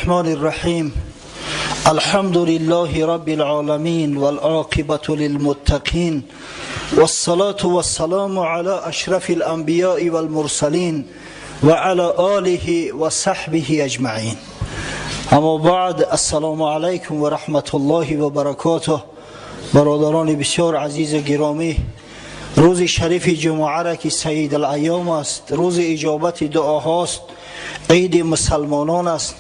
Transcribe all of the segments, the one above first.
الرحمن الرحيم. الحمد لله رب العالمين، والعاقبة للمتقين، والصلاة والسلام على أشرف الأنبياء والمرسلين وعلى آله وصحبه أجمعين. أما بعد، السلام عليكم ورحمة الله وبركاته. برادران بسیار عزیز گرامی، روز شریف جمعه را که سید الایام است، روز اجابت دعاهاست، عید مسلمانان است،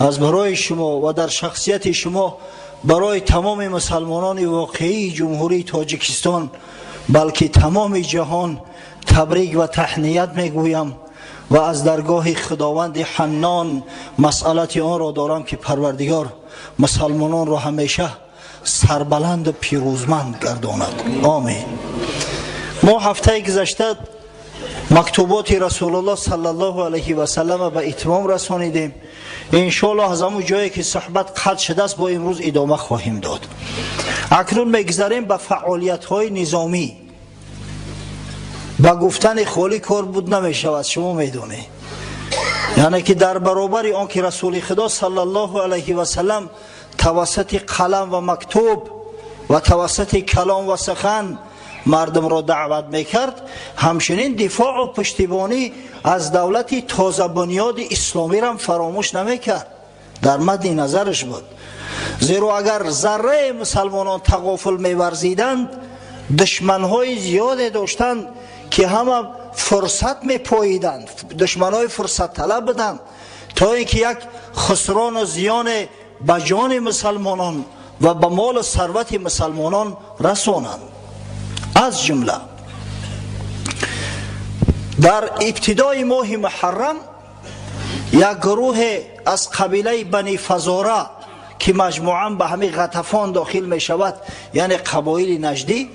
از برای شما و در شخصیت شما برای تمام مسلمانان واقعی جمهوری تاجیکستان، بلکه تمام جهان، تبریک و تهنیت میگویم و از درگاه خداوند حنان مسئلت آن را دارم که پروردگار مسلمانان را همیشه سربلند و پیروزمند گرداند. آمین. ما هفته گذشته مکتوبات رسول الله صلی الله علیه و سلم به اتمام رسانیدیم. انشاءالله از همون جایی که صحبت قطع شده است، با امروز ادامه خواهیم داد. اکنون میگذریم به فعالیت های نظامی. با گفتن خالی کار بود نمیشود. شما میدونید، یعنی که در برابر آن که رسول خدا صلی الله علیه و سلم توسط قلم و مکتوب و توسط کلام و سخن مردم را دعوت میکرد، همچنین دفاع و پشتیبانی از دولت تازه بنیاد اسلامی را فراموش نمیکرد، در مد نظرش بود. زیرا اگر ذره مسلمانان تغافل میورزیدند، دشمنهای زیادی داشتند که همه فرصت میپاییدند، دشمنهای فرصت طلب بودند تا اینکه یک خسران و زیان به جان مسلمانان و به مال و ثروت مسلمانان رسانند. از جمله در ابتدای ماه محرم یک گروه از قبیله بنی فزاره که مجموعا به همین غطفان داخل می شود، یعنی قبایل نجدی،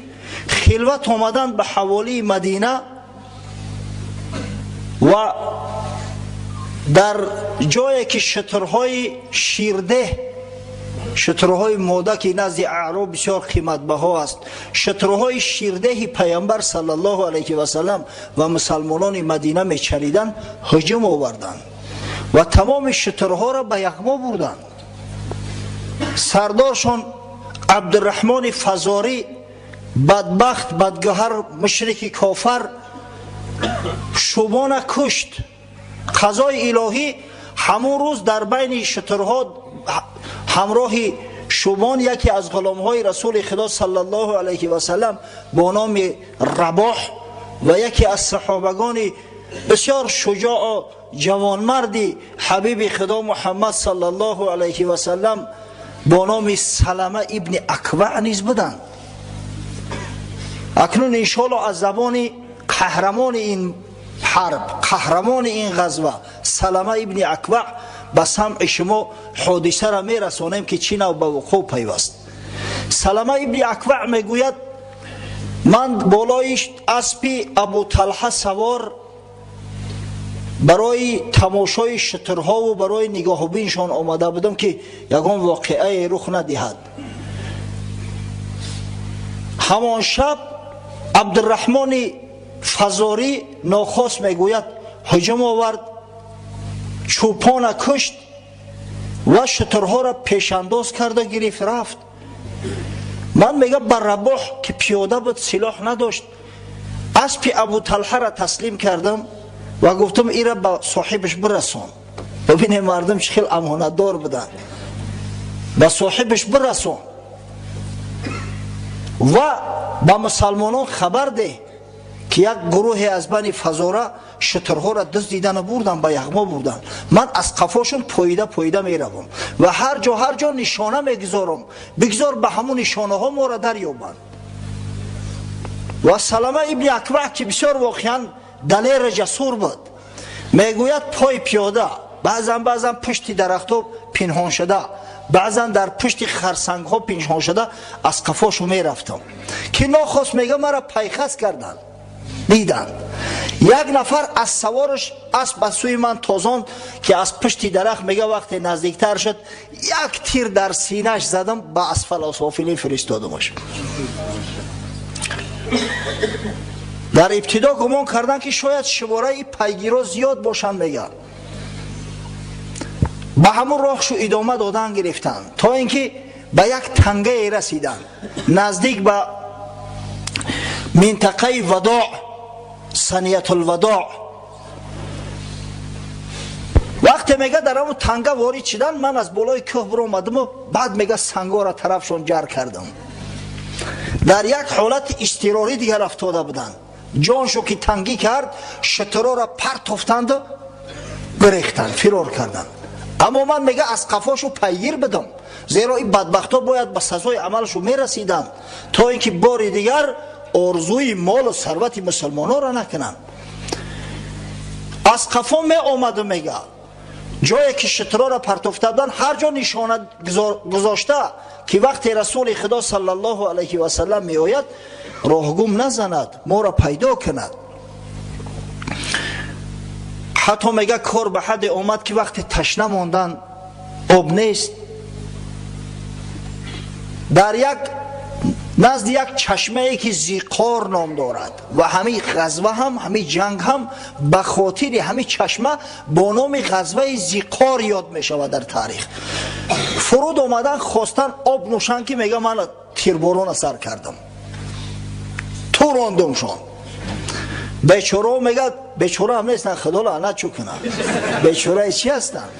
خلوت آمدند به حوالی مدینه و در جایی که شترهای شیرده، شترهای ماده که نزد اعراب بسیار قیمت بها است، شترهای شیرده پیامبر صلی الله علیه و سلم و مسلمانان مدینه میچریدند، هجوم آوردند و تمام شترها را به یغما بردند. سردارشان عبدالرحمن فزاری، بدبخت، بدگهر، مشرک کافر، شوبان کشت. قضای الهی همون روز در بین شترها همراه شوبان یکی از غلامهای رسول خدا صلی الله علیه و سلم با نام رباح و یکی از صحابگان بسیار شجاع و جوانمردی حبیب خدا محمد صلی الله علیه و سلم با نام سلمه ابن اکوع نیز بودند. اکنون انشاءالله از زبان قهرمان این حرب، قهرمان این غزوه، سلمه ابن اکوع، به سمع شما حادثه را میرسانیم که چی نوع به وقوع پیوست. سلمه ابن اکوع میگوید: من بالای اسب ابو طلحه سوار برای تماشای شترها و برای نگاه بینشان آمده بودم که یگان واقعه رخ ندهد. همان شب عبدالرحمن فزاری ناخواست، میگوید، هجوم آورد، چوپان کشت و شترها را پیشانداز کرده گرفت رفت. من میگم بر رباح که پیاده بود، سلاح نداشت، اسب ابو طلحه را تسلیم کردم و گفتم ایره به صاحبش برسان. ببینه مردم چه خیلی امانتدار بودن. به صاحبش برسان و به مسلمانان خبر ده که یک گروه از بنی فزاره شترها را دزدیدن و بردن، به یغما بردن. من از قفاشون پاییده پاییده میروم و هر جا هر جا نشانه میگذارم، بگذار به همون نشانه ها ما را دریابند. و سلمه ابن اکوع که بسیار واقعا دلیر جسور بود، میگوید پای پیاده، بعضا بعضا پشت درختها پنهان شده، بعضا در پشت خرسنگ ها پنهان شده، از قفاشو میرفتم که ناخواست، میگه، مرا پیخست کردند، دیدند. یک نفر از سوارش اسب به سوی من تازان که از پشت درخت، میگه، وقتی نزدیکتر شد، یک تیر در سینهش زدم، به اسفل سافلین فرستادمش. در ابتدا گمان کردن که شاید شماره پیگیرا زیاد باشند. میگن Ба ҳамун роҳшу идома додан гирифтанд, то ин ки ба як тангае расиданд, наздик ба минтақаи Вадоъ, Саниятулвадоъ. Вақте, мега, дар ҳамун танга ворид шидан, ман аз болои кӯҳ биромадаму баъд, мега, сангора тарафшон ҷар кардам. Дар як ҳолати изтирорӣ дигар афтода буданд. Ҷоншо ки тангӣ кард, шутурора партофтанду гурехтанд, фирор карданд. Аммо ман, мега, аз қафошу пайгир будам, зеро ин бадбахтҳо бояд ба сазои амалшу мерасиданд, то ин ки бори дигар орзуи молу сарвати мусулмононро накунанд. Аз қафо меомаду, мега, ҷое ки шутурора партофта буданд, ҳар ҷо нишона гузошта, ки вақте Расули Худо саллаллоҳу алайҳи васалам меояд, роҳгум назанад, моро пайдо кунад. Ҳатто, мега, кор ба ҳадде омад, ки вақте ташна мондан, об нест, дар як назди як чашмае, ки Зиқор ном дорад, ва ҳамин ғазва ҳам, ҳамин ҷанг ҳам ба хотири ҳамин чашма бо номи ғазваи Зиқор ёд мешавад дар таърих, фуруд омадан, хостан об нӯшанд, ки, мега, ман тирборона сар кардам, ту рондумшон. Бечорао, мега, бечора ҳам нестанд, Худо лаънат чӯ кунад, бечораи чӣ ҳастанд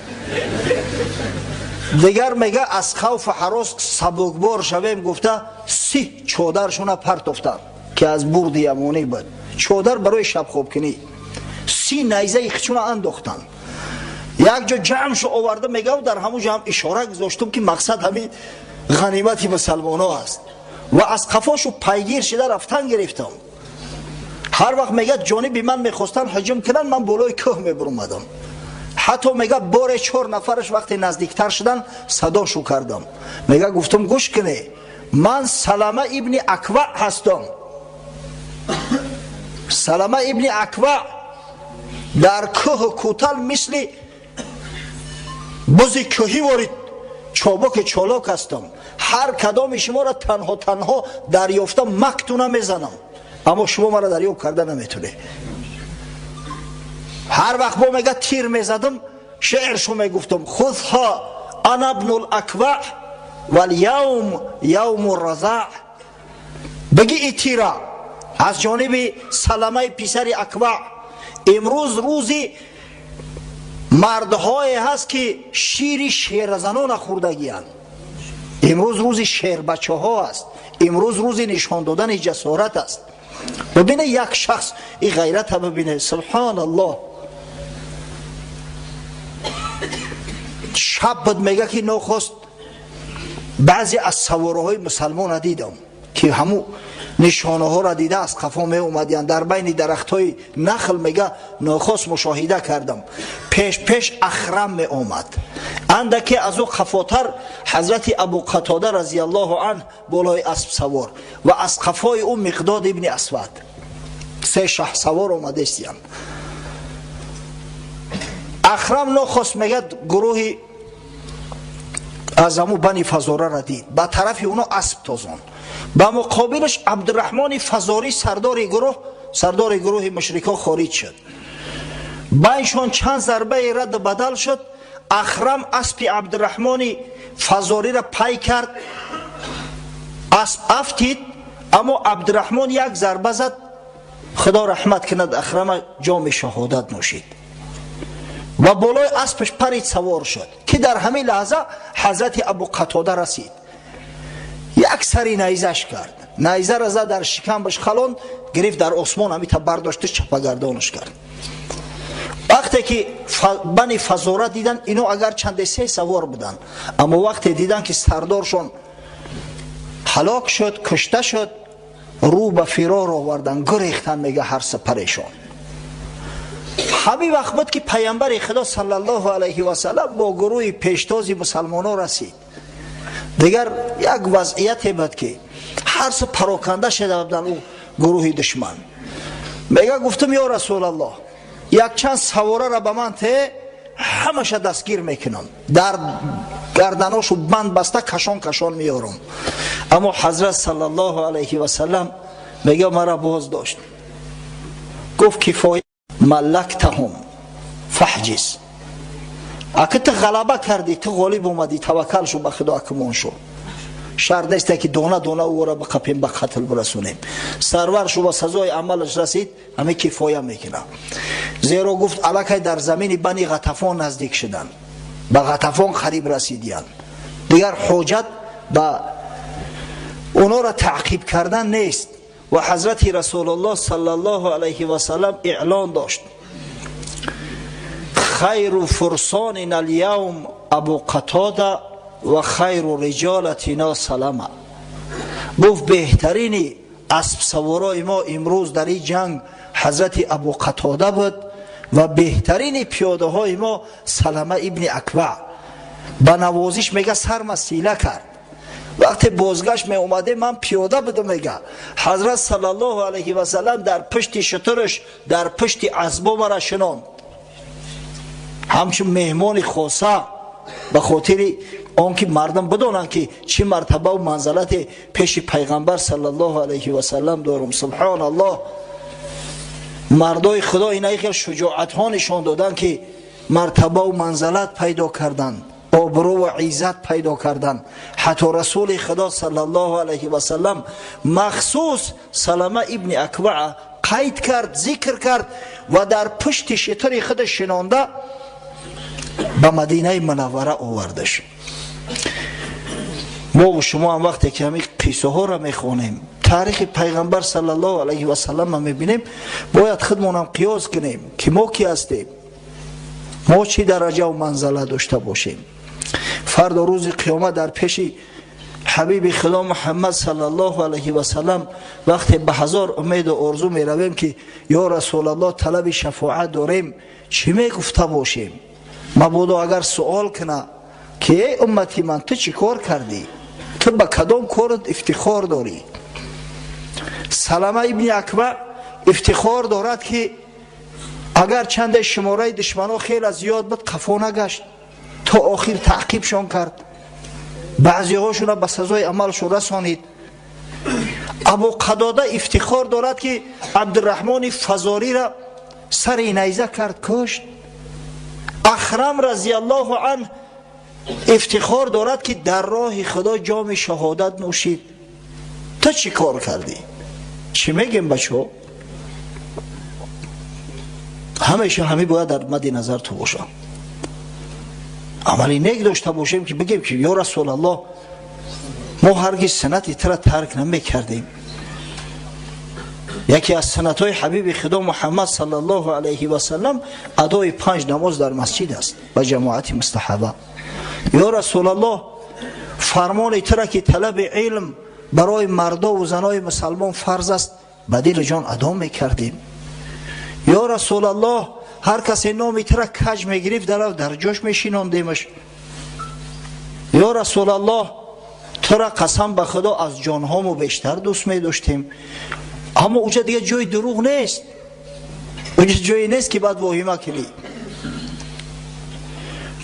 дигар. Мега, аз хавфу ҳарос сабукбор шавем гуфта, 30 чодаршона партофтанд, ки аз бурди ямонӣ буд, чодар барои шабхобкунӣ. 30 найзаи хичуна андохтанд, як ҷо ҷамъшо оварда, мега, дар ҳамун ҷамъ ишора гузоштум, ки мақсад ҳамин ғанимати мусалмоно аст, ва аз қафошу пайгир шида рафтан гирифтам. Ҳар вақт, мега, ҷониби ман мехостанд ҳуҷум кунанд, ман болои кӯҳ мебуромадам. Ҳатто, мега, боре чор нафараш вақте наздиктар шудан, садошу кардам. Мега, гуфтам: «Гӯш куне, ман Салама ибни Аква ҳастам. Салама ибни Аква дар кӯҳу кӯтал мисли бузи кӯҳӣ ворид чобоки чолок ҳастам. Ҳар кадоми шуморо танҳо танҳо дарёфта мактуна мезанам, аммо шумо маро дарёб карда наметунед». Ҳар вақт бо, мега, тир мезадам, шеършо мегуфтам: «خذها، أنا ابن الأكوع، واليوم يوم الرضع». Бигӣ и тира аз ҷониби Саламаи писари Аква, имрӯз рӯзи мардҳое ҳаст, ки шири шеразанона хӯрдагиянд. Имрӯз рӯзи шербачаҳо аст. Имрӯз рӯзи нишон додани ҷасорат аст. Бибине, як шахс и ғайрата бибине, субҳоналлоҳ. Шаб буд, мега, ки нохост баъзе аз савораҳои мусалмона дидам, ки ҳамун нишонаҳоро дида аз қафо меомадиянд. Дар байни дарахтҳои нахл, мега, нохост мушоҳида кардам: пеш пеш Ахрам меомад, андаке аз ӯ қафотар ҳазрати Абу Қатода разиаллоҳу анҳ болои асп савор ва аз қафои ӯ Миқдод ибни Асвад. Се шаҳсавор омадестиянд. Ахрам нохост, мегӯяд, гурӯҳи аз ҳамун Бани Фазораро дид, ба тарафи оно асп тозон. Ба муқобилаш Абдураҳмони Фазорӣ, сардори гурӯҳ, сардори гурӯҳи мушрикон, хориҷ шуд. Байншон чанд зарбаи радду бадал шуд. Ахрам аспи Абдураҳмони Фазориро пай кард, асп афтид, аммо Абдураҳмон як зарба зад. Худо раҳмат кунад Ахрама, ҷоми шаҳодат нӯшид ва болои аспаш парид, савор шуд, ки дар ҳамин лаҳза ҳазрати Абу Қатода расид. Як сари найзаш кард, найзара зад дар шикамбаш, халон гирифт, дар осмон ҳамита бардошта, чапагардонаш кард. Вақте ки Бани Фазора дидан, ино агарчанде се савор буданд, аммо вақте дидан, ки сардоршон ҳалок шуд, кушта шуд, рӯ ба фирор овардан, гурехтан, мега, ҳар сапарешон. Ҳамин вақт буд, ки Паямбари Худо саллаллоҳу алайҳи васалам бо гурӯҳи пештози мусалмонон расид. Дигар як вазъияте буд, ки ҳар су пароканда шуда буданд ӯ гурӯҳи душман. Мега, гуфтам: «Ё Расулаллоҳ, якчанд саворара ба ман те, ҳамаша дастгир мекунам, дар гарданошу банд баста, кашон кашон меёрам». Аммо ҳазрат саллаллоҳу алайҳи васалам, мега, мара боз дошт, гуфт: «Кифоя ملكتهم فاحجز». Аки ту ғалаба кардӣ, ту ғолиб омадӣ, таваккал шу ба Худо, акмон шу. Шарт нест ки дона дона ӯро бақапем, ба қатл бирасонем. Сарвар шу, ба сазои амалаш расид, ҳамин кифоя мекунад. Зеро гуфт аллакай дар замини Бани Ғатафон наздик шуданд, ба Ғатафон қариб расидиянд, дигар ҳоҷат ба онҳоро таъқиб кардан нест. Ва ҳазрати Расулуллоҳ саллаллоҳу алайҳи васаллам эълон дошт: хайру фурсонина аlyавм Абу Қатода ва хайру риҷолатино Салама. Гуфт беҳтарини аспсаворои мо имрӯз дар ин ҷанг ҳазрати Абу Қатода буд ва беҳтарини пиёдаҳои мо Салама ибни Аква. Ба навозиш мега сарма сила кард. Вақте бозгашт меомадем, ман пиёда будам, мега ҳазрат саллаллоҳу алайҳи васаллам дар пушти шутураш, дар пушти асбо мара шинонд, ҳамчун меҳмони хоса, ба хотири он ки мардум бидонанд ки чӣ мартабаву манзалате пеши пайғамбар саллаллоҳу алайҳи васаллам дорум. Субҳоналлоҳ, мардои Худо инаи хел шуҷоатҳо нишон доданд, ки мартабаву манзалат пайдо карданд, обрӯ ва иззат пайдо карданд. Ҳатто Расули Худо саллаллоҳу алайҳи васаллам махсус Салама ибни Акваа қайд кард, зикр кард ва дар пушти шитри худ шинонда ба Мадинаи Мунаввара овардаш. Мо ва шумо ҳам вақте ки ҳамин қиссаҳоро мехонем, таърихи пайғамбар саллаллоҳу алайҳи васалламро мебинем, бояд худмонам қиёс кунем, ки мо ки ҳастем, мо чӣ дараҷаву манзала дошта бошем. Фардо рӯзи қиёмат дар пеши ҳабиби Худо Муҳаммад саллаллоҳу алайҳи васаллам вақте ба ҳазор умеду орзу меравем, ки ё Расулаллоҳ, талаби шафоат дорем, чӣ мегуфта бошем? Мабодо агар суол куна, ки эй уммати ман, ту чӣ кор кардӣ, ту ба кадом корат ифтихор дорӣ? Салама ибни Акба ифтихор дорад, ки агар чанде шумораи душманҳо хеле зиёд буд, қафо нагашт, то охир таъқибшон кард, баъзеҳошонро ба сазои амалшон расонид. Абу Қадода ифтихор дорад, ки Абдураҳмони Фазориро сари найза кард, кушт. Ахрам разиаллоҳу анҳ ифтихор дорад, ки дар роҳи Худо ҷоми шаҳодат нӯшид. Ту чӣ кор кардӣ? Чӣ мегем, бачаҳо? Ҳамеша ҳамин бояд дар мадди назар ту бошад, амали нек дошта бошем, ки бигем, ки ё Расулаллоҳ, мо ҳаргиз суннати тура тарк намекардем. Яке аз суннатҳои ҳабиби Худо Муҳаммад саллаллоҳу алайҳи васаллам адои панҷ намоз дар масҷид аст ба ҷамоати мустаҳаба. Ё Расулаллоҳ, фармони тура, ки талаби илм барои мардову занои мусалмон фарз аст, ба дилу ҷон адо мекардем. Ё Расулаллоҳ, ҳар касе номи тура каҷ мегирифт, дар ҷош мешинондемаш. Ё Расулаллоҳ, тура қасам ба Худо, аз ҷонҳомо бештар дӯст медоштем. Аммо уҷа дигар ҷои дурӯғ нест, уҷа ҷое нест, ки баъд воҳима кунӣ.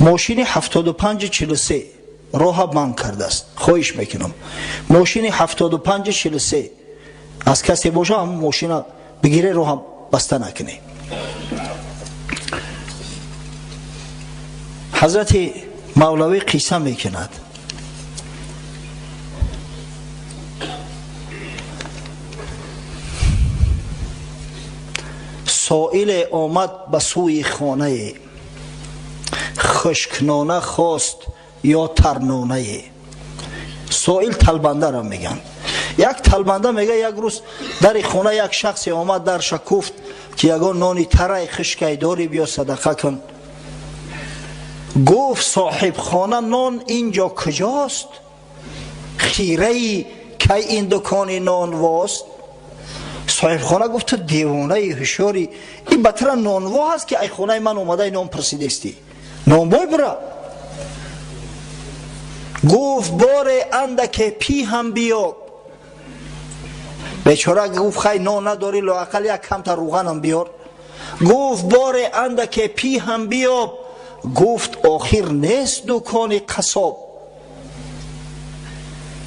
Мошини 7543 роҳа банд кардааст. Хоҳиш мекунам, мошини 7543 аз касе боша, ҳамн мошина бигире, роҳа баста накунӣ. Ҳазрати Мавлавӣ қисса мекунад. Соиле омад ба сӯи хонае, хушкнона хост ё тарнонае. Соил талбандаро мегӯянд. Як талбанда мега, як рӯз дари хона як шахсе омад, дарша куфт, ки ягон нони тарай хушкай дорӣ, биё садақа кун. Гуфт соҳибхона: нон инҷо куҷост? Хираи кай ин дукони нонвост? Соҳибхона гуфт: ту девонаи ҳушёрӣ, ин ба тура нонво ҳаст, ки ай хонаи ман омадаи нон пурсидестӣ? Нонбой бура. Гуфт: боре андаке пӣ ҳам биёб. Бечора гуфт: хай, нон надорӣ, лоақал як камта рӯғанам биёр. Гуфт: боре андаке пӣ ҳам биёб. Гуфт: охир нест дукони қассоб.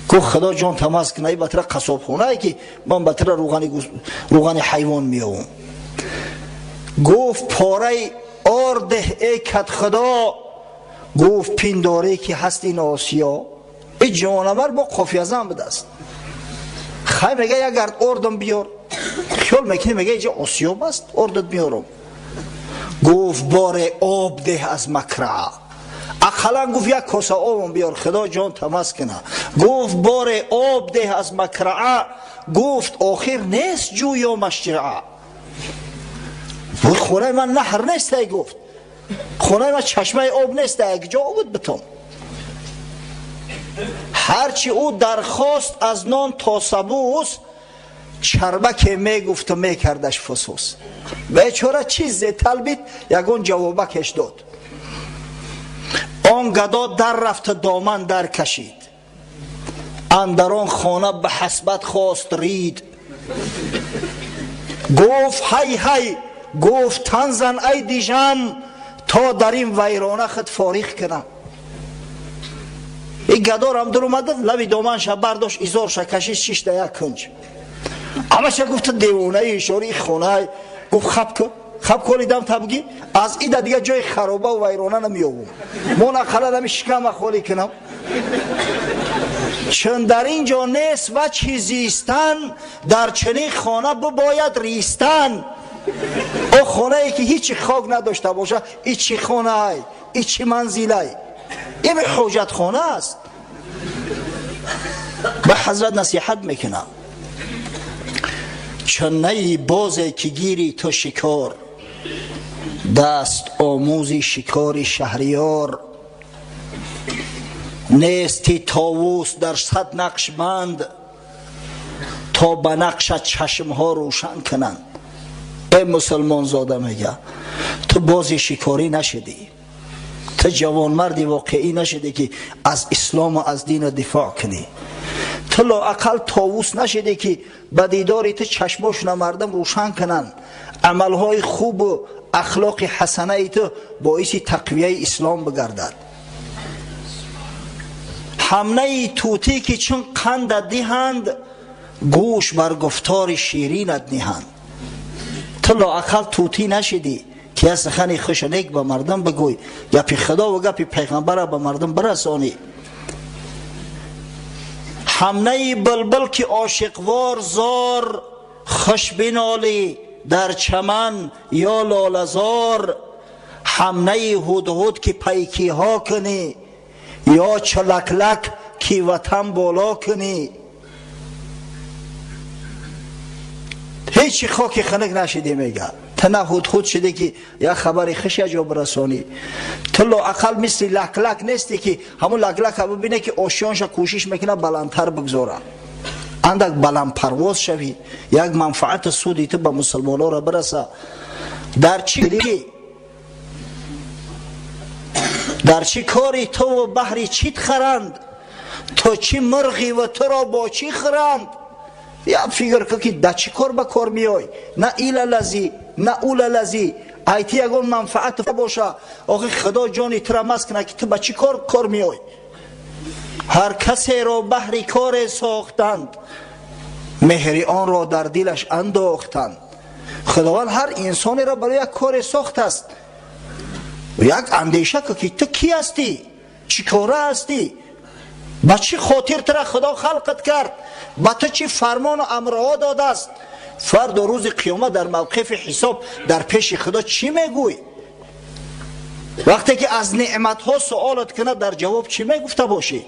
Гуфт: Худо ҷон тамаз кунай, ба тура қассобхонае, ки ман ба тура рӯғани ҳайвон меёвам? Гуфт: пораи ордеҳ, эй кадхудо. Гуфт пиндоре ки ҳаст ин осиё, ин ҷонавар бо қофиязан будааст. Хай мега як гард ордам биёр. Хиёл мекунӣ, мега инҷа осиёб аст, ордат меорам. Гуфт боре об деҳ аз макраа, ақаллан гуфт як коса обам биёр, худо ҷон тамаз кина. Гуфт боре об деҳ аз макраа, гуфт охир нест ҷӯё машҷаа. Хонаи ман наҳр нест, ай гуфт, хонаи ман чашмаи об нест, як ҷо обуд битон. Ҳарчи ӯ дархост аз нон то сабӯс, чарбаке мегуфту мекардаш фусус. Бечора чизе талбид, ягон ҷавобакеш дод. Он гадо дар рафта доман дар кашид, андар он хона ба ҳасбат хост рид. Гуфт ҳай ҳай, гуфт тан зан ай дижам, то дар ин вайрона худ фориғ кунам. Ин гадорам дур омада, лаби доманша бардошт, изорша кашид, шишта як кунҷ. Ҳамаша гуфта девонаи ишори хонай. Гуфт хаб кун, хаб колидам табги, аз ида дига ҷои хароба вайрона намеёбум, мон ақаллан ами шикама холӣ кунам. Чун дар ин ҷо нест вачҳи зистан, дар чунин хона бибояд ристан. О хонае ки ҳичи хок надошта боша, и чӣ хонаай, и чӣ манзилай? Ими ҳоҷатхона аст. Ба ҳазрат насиҳат мекунам: чун наи бозе ки гири ту шикор, даст омӯзи шикори шаҳриёр. Нести товус дар сад нақшбанд, то ба нақшат чашмҳо рӯшан кунанд. Э мусулмонзода, мега, ту бози шикорӣ нашидӣ, ту ҷавонмарди воқеӣ нашидӣ, ки аз ислому аз дину дифоъ кунӣ. Ту лоақал товус нашидӣ, ки ба дидори ту чашмошуна мардум рӯшан кунанд, амалҳои хубу ахлоқи ҳасанаи ту боиси тақвияи ислом бигардад. Ҳамнаи тӯтӣ ки чун қандат диҳанд, гӯш бар гуфтори ширинат ниҳанд. Ту лоақал тӯтӣ нашидӣ, ки аз сухани хушу нек ба мардум бигӯй, гапи худо ва гапи пайғамбара ба мардум бирасонӣ. Ҳамнаи булбул ки ошиқвор зор хуш бинолӣ дар чаман ё лолазор. Ҳамнаи ҳудҳуд ки пайкиҳо кунӣ, ё чалаклак ки ватан боло кунӣ. Ҳечи хоки хунук нашидӣ, мега, ту на ҳудҳуд шудӣ, ки як хабари хуш як ҷо бирасонӣ. Ту лоақал мисли лаклак нестӣ, ки ҳамун лаклака бибине, ки ошёнша кӯшиш мекунад баландтар бигзора, андак баландпарвоз шавӣ, як манфаату суди ту ба мусулмононро бираса. Дар чӣ кори туву баҳри чит харанд? Ту чӣ мурғӣ ва туро бо чӣ хӯранд? Я фикр кун, ки дар чӣ кор ба кор меой. На илалазӣ, на улалазӣ, айти ягон манфаат боша. Охи худо ҷони тура мас кунад, ки ту ба чӣ кор меой. Ҳар касеро баҳри коре сохтанд, меҳри онро дар дилаш андохтанд. Худованд ҳар инсонеро барои як коре сохтааст. Як андеша кун, ки ту кӣ ҳастӣ, чӣ кора ҳастӣ, ба чӣ хотир тура худо халқат кард, ба ту чӣ фармону амрҳо додааст. Фардо рӯзи қиёмат дар мавқифи ҳисоб дар пеши худо чӣ мегӯй? Вақте ки аз неъматҳо суолат кунад, дар ҷавоб чӣ мегуфта бошӣ?